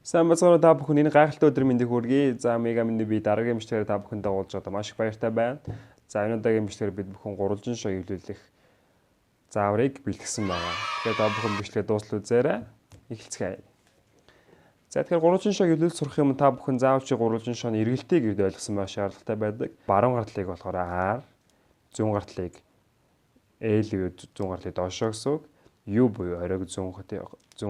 Сайн байцгаана уу, та бүхэн энэ гайхалтай өдөр мэндийг хүргэе. За мега миний би дараагийн бичлэгээр та бүхэндээ уулзж одоо маш их баяртай байна. За энэ удаагийн бичлэгээр бид бүхэн гурвалжин шог эвлүүлэх зааврыг бэлтгэсэн байгаа. Тэгэхээр та бүхэн бичлэгээ дуустал үзээрэй. Эхэлцгээе. За тэгэхээр гурвалжин шог эвлүүлж сурах юм та бүхэн заавал чи гурвалжин шооны эргэлтийг эрд ойлгосон байх шаардлагатай байдаг. Баруун гартлыг болохоор R, зүүн гартлыг L буюу зүүн гартлыг доошоо гэсэн үг. U буюу оройг зүүн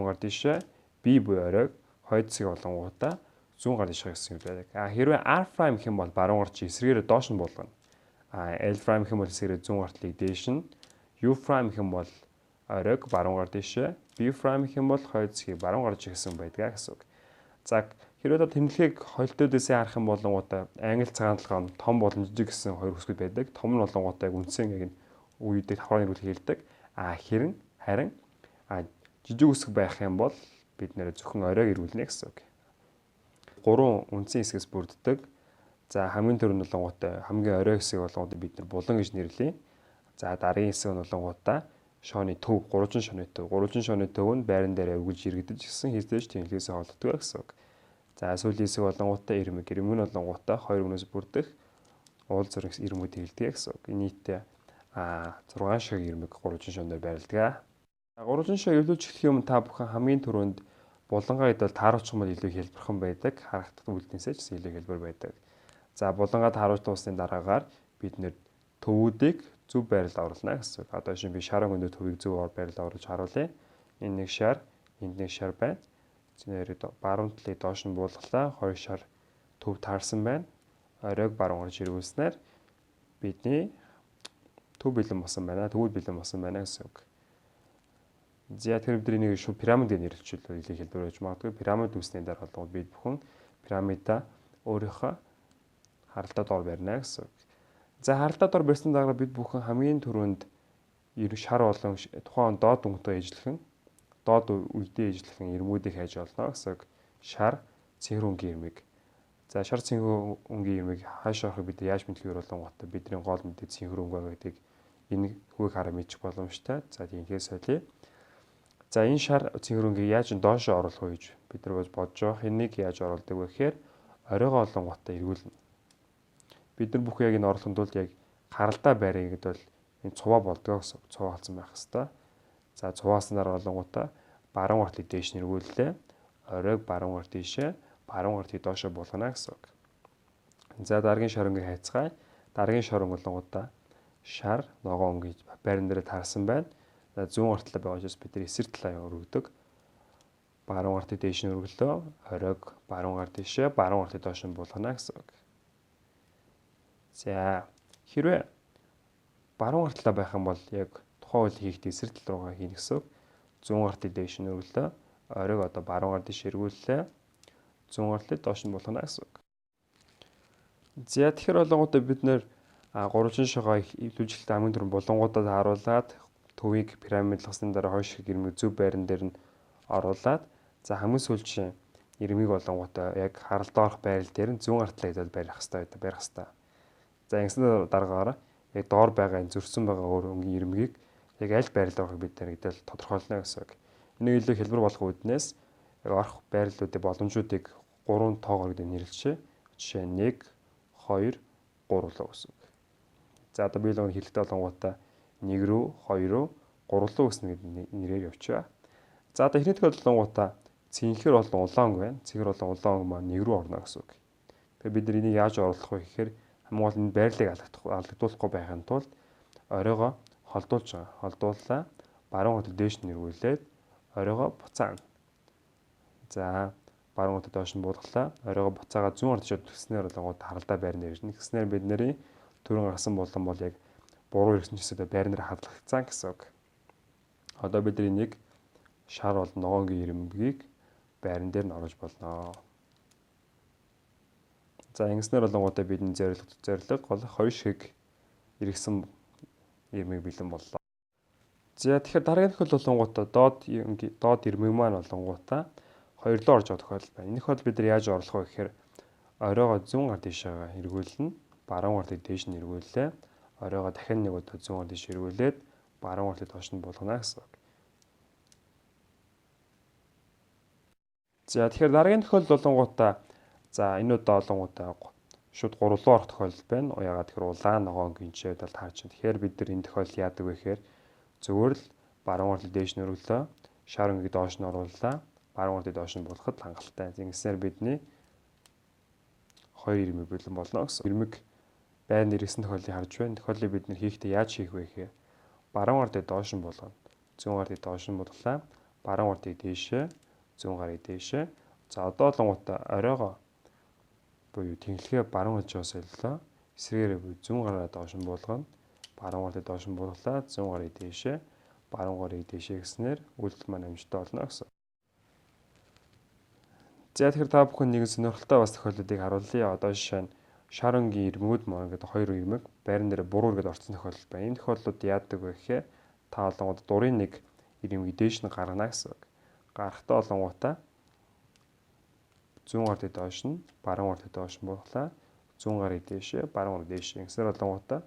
гар тийшээ, B буюу оройг хойд зэг болонгуудаа зүүн гар тийшээ гэсэн юм байдаг. А хэрвээ R prime гэх юм бол баруун гар чи эсрэгээрээ доош нь буулгана. А L prime гэх юм бол эсрэгээрээ зүүн гартлыг дээш нь, U prime гэх юм бол оройг баруун гар тийшээ, B prime гэх юм бол хойд зэгийг баруун гар тийшээ гэсэн байдгаа гэсэн үг. За хэрвээ та тэмдэглэгийг холтуудаас харах юм болонгуудаа англи цагаан толгой том болон жижиг гэсэн хоёр хэсгүүд байдаг. Том нь болонгуудаа яг үндсэн яг үеүүдийг давхар нэрвүүл хэлдэг. А хэрэн харин жижиг үсэг байх юм бол бид нэр зөвхөн оройг эргүүлнэ гэсэн үг. Гурван үндсэн хэсгээс бүрддэг. За хамгийн түрүүнд болонгуудаа хамгийн орой хэсэг болонгуудаа бид нар булан гэж нэрлэе. За дараагийн хэсэг нь болонгуудаа шооны төв, гурвалжин шооны төв. Гурвалжин шооны төв нь байран дээр өвгөж иргэдэж гисэн хэзээ ч тэнхлээс холддог гэсэн үг. За сүүлийн хэсэг болонгуудаа ирмэг, ирмэг нь болонгуудаа хоёр өнөөс бүрдэх уул зүрх ирмүүд хэлдэг гэсэн үг. Нийтдээ 6 шиг ирмэг гурвалжин шоон дээр байрладаг. Гурвалжин шоо эвлүүлж эхлэх юм та бүхэн хамгийн түрүүнд булангаа хэд бол тааруулчих юм бол илүү хэлбэрхэн байдаг. Харагдах үйлдэлээсээ ч илүү хэлбэр байдаг. За булангаа тааруулж дуусны дараагаар бид нэр төвүүдийг зөв байрлалд оруулна гэсэн үг. Одоо шинэ би шарын өндөр төвийг зөв байрлалд оруулж харуулъя. Энэ нэг шар, энд нэг шар байна. Зэнээр баруун талыг доош нь буулгалаа. Хоёр шар төв таарсан байна. Оройг баруун гарч эргүүлснээр бидний төв бэлэн болсон байна. Төвүүд бэлэн болсон байна гэсэн үг. За тэр бид энийг шууд пирамид гэж нэрлэчихвэл илүү хэлбэр байж магадгүй. Пирамид үүснээ дараа болоод бид бүхэн пирамида өөрийнхөө харалтаа доор барина гэсэн үг. За харалтаа доор барьсан дараа бид бүхэн хамгийн түрүүнд шар болон тухайн доод өнгөтэй ижлэхэн доод үедээ ижлэхэн ирмүүдийг хайж олно гэсэн үг. Шар цэнхэр өнгийн ирмэг. За шар цэнхэр өнгийн ирмэг хаашаа орохыг бид яаж мэдлэгээр болонготой бидний гол мэдээ цэнхэр өнгө гэдгийг энэ хүүг хараа мэдчих боломжтой. За тиймээс солиё. За энэ шар цэнхэр өнгийг яаж доошоо оруулах вэ гэж бид нар бодож байгаа. Энийг яаж оруулдаг вэ гэхээр оройгоо олонготой эргүүлнэ. Бид нар бүх яг энэ оруулахын тулд яг харалдаа байрыг гэдэг бол энэ цуваа болдгоо гэсэн. Цуваа болсон байх хэвээр. За цуваасан дараа олонготой баруун гартлыг дээш нь эргүүллээ. Оройг баруун гар тийшээ, баруун гартыг доошоо буулгана гэсэн үг. За дараагийн шар өнгийг хайцгаая. Дараагийн шар өнгө олонготой шар ногоон өнгө байран дээр таарсан байна. За зүүн гартлаа байгаа учраас бид нар эсрэг талаа өргөдөг. Баруун гартыг дээш нь өргөлөө, оройг баруун гар тийшээ, баруун гартыг доош нь буулгана гэсэн үг. За хэрвээ баруун гартлаа байх юм бол яг тухайн үйл хийхдээ эсрэг тал руугаа хийнэ гэсэн үг. Зүүн гартыг дээш нь өргөлөө, оройг одоо баруун гар тийш эргүүллээ. Зүүн гартлыг доош нь буулгана гэсэн үг. За тэгэхээр болонгуудаа бид нэр гурвалжин шогоо эвлүүлжлэлтэй хамгийн түрүүнд булангуудаа тааруулаад төвийг пирамидлахсны дараа хоёр шиг ирмэг зөв байран дээр нь оруулаад за хамгийн сүүлчийн ирмэг болонгуудаа яг харалдаа орох байрал дээр нь зүүн гартлаа хэдэл барих хэрэгтэй байдаг, барих хэрэгтэй. За ингэсэн дараагаар яг доор байгаа энэ зөрсөн байгаа өөр өнгийн ирмэгийг яг аль байрлал орохыг бид нар гэдэл тодорхойлно гэсэн үг. Энийг илүү хэлбэр болох үүднээс яг орох байрлалуудын боломжуудыг гурван тоогоор гэдэг нэрлэжээ. Жишээ нь 1, 2, 3 лөө гэсэн үг. За одоо би л хэлэхдээ болонгуудаа 1 рүү, 2 рүү, 3 руу гэсэн нэрээр явчихъя. За одоо эхний тохиолдол болонгуудаа цэнхэр болон улаан өнгө байна. Цэнхэр болон улаан өнгө маань 1 рүү орно гэсэн үг. Тэгэхээр бид нар энийг яаж оруулах вэ гэхээр хамгийн гол нь байрлалыг алдагдуулахгүй байхын тулд оройгоо холдуулж байгаа. Холдууллаа. Баруун гутал дээш нь эргүүлээд оройгоо буцаана. За баруун гутал доош нь буулгалаа. Оройгоо буцаага зүүн ард шууд төснөр болонгууд харалдаа байрны ирнэ. Гэснээр бид нарын түрүүн гаргасан болон бол яг буруу ирсэн ч гэсэн байран дээр хадлагдсан гэсэн үг. Одоо бид энийг шар бол ногоонгийн ирэмгийг байран дээр нь оруулж болно. За ингэснээр болонгуудаа бидний зорилго бол хоёр шиг иргэсэн ирмэг бэлэн боллоо. За тэгэхээр дараагийн тохиолдол болонгуудаа доод ирмэг маань болонгуудаа хоёрлоо орж байгаа тохиолдол байна. Энэ тохиолдолд бид нар яаж оруулах вэ гэхээр оройгоо зүүн гар тийшээ эргүүлнэ, баруун гартыг дээш нь эргүүллээ. Оройгоо дахин нэг удаа зүүн гар тийш эргүүлээд баруун гартыг доош нь буулгана гэсэн үг. За, тэгэхээр дараагийн тохиолдол болонгуудаа, за, энэ удаа болонгуудаа шууд гурлуу орох тохиолдол байна. Яагаад тэгэхээр улаан ногоон гинчээд бол таарч байна. Тэгэхээр бид нар энэ тохиолдолд яадаг вэ гэхээр зүгээр л баруун гарлыг дээш нь өргөлөө. Шар өнгийг доош нь орууллаа. Баруун гарлыг доош нь буулгахад хангалттай. Ингэснээр бидний хоёр ирмэг бэлэн болно гэсэн. Ирмэг байранд иргэсэн тохиолдлыг харж байна. Тохиолдлыг бид нэр хийхдээ яаж хийх вэ гэхээр баруун гарлыг доош нь буулгана. Зүүн гарлыг доош нь буулгалаа. Баруун гарлыг дээшээ, зүүн гарыг дээшээ. За, одоо болонгуудаа оройгоо буюу тэнхлэгээ баруун хажуу солилоо. Эсрэгээрээ буюу зүүн гараа доош нь буулгана. Баруун гарлыг доош нь буулгалаа. Зүүн гарыг дээшээ, баруун гарыг дээшээ гэснээр үйлдэл маань амжилттай болно гэсэн. За, тэгэхээр та бүхэн нэгэн сонирхолтой бас тохиолдлуудыг харуулъя. Одоо жишээ нь шар өнгийн ирмэгүүд маань ингээд хоёр ирмэг байран дээр буруу ингээд орсон тохиолдол байна. Энэ тохиолдлууд яадаг вэ гэхээр та болонгууд дурын нэг ирмэгийг дээш нь гаргана гэсэн үг. Гарахтаа болонгуудаа зүүн гарлыг доош нь, баруун гарлыг доош нь буулгалаа. Зүүн гарыг дээшээ, баруун гарыг дээшээ. Ингэсээр болонгуудаа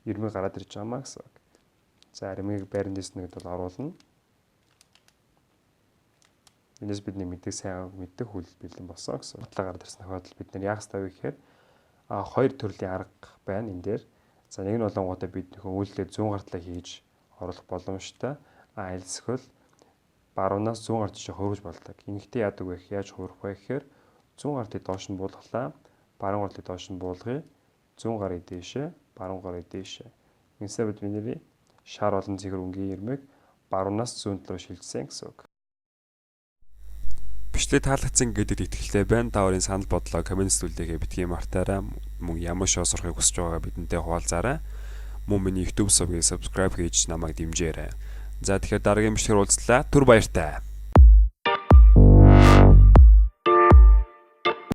ирмэг гараад ирж байгаа маа гэсэн үг. За, ирмэгийг байран дээш нэгэд бол оруулна. Энэс бидний мэддэг, сайн мэддэг хүлэл бэлэн болсон гэсэн. Бодлоо гараад ирсэн тохиолдолд бид нэр яах ёстой вэ гэхээр хоёр төрлийн арга байна энэ дээр. За, нэг нь болонгуудаа бид нөхөн үйлдэлээ зүүн гартлаа хийж оруулах боломжтой. Альсгэл баруунаас зүүн гарт тийш хувирж болдог. Ингэхдээ яадаг вэ? Яаж хувирах вэ гэхээр зүүн гартыг доош нь буулгалаа, баруун гартыг доош нь буулгая, зүүн гарыг дээшээ, баруун гарыг дээшээ. Ингэсээр бид бидний шар болон цэгэр өнгийн ирмэг баруунаас зүүн тал руу шилжсэн гэсэн үг. Бичлэг таалагдсан гэдэгт итгэлтэй байна. Та өөрийн санал бодлоо коммент зүйлээгээ битгий мартаарай. Мөн ямар шоу сурахыг хүсэж байгаагаа бидэнтэй хуваалцаарай. Мөн миний YouTube сувгийг subscribe хийж намайг дэмжээрэй. За, тэгэхээр дараагийн бичлэгээр уулзлаа. Түр баяртай.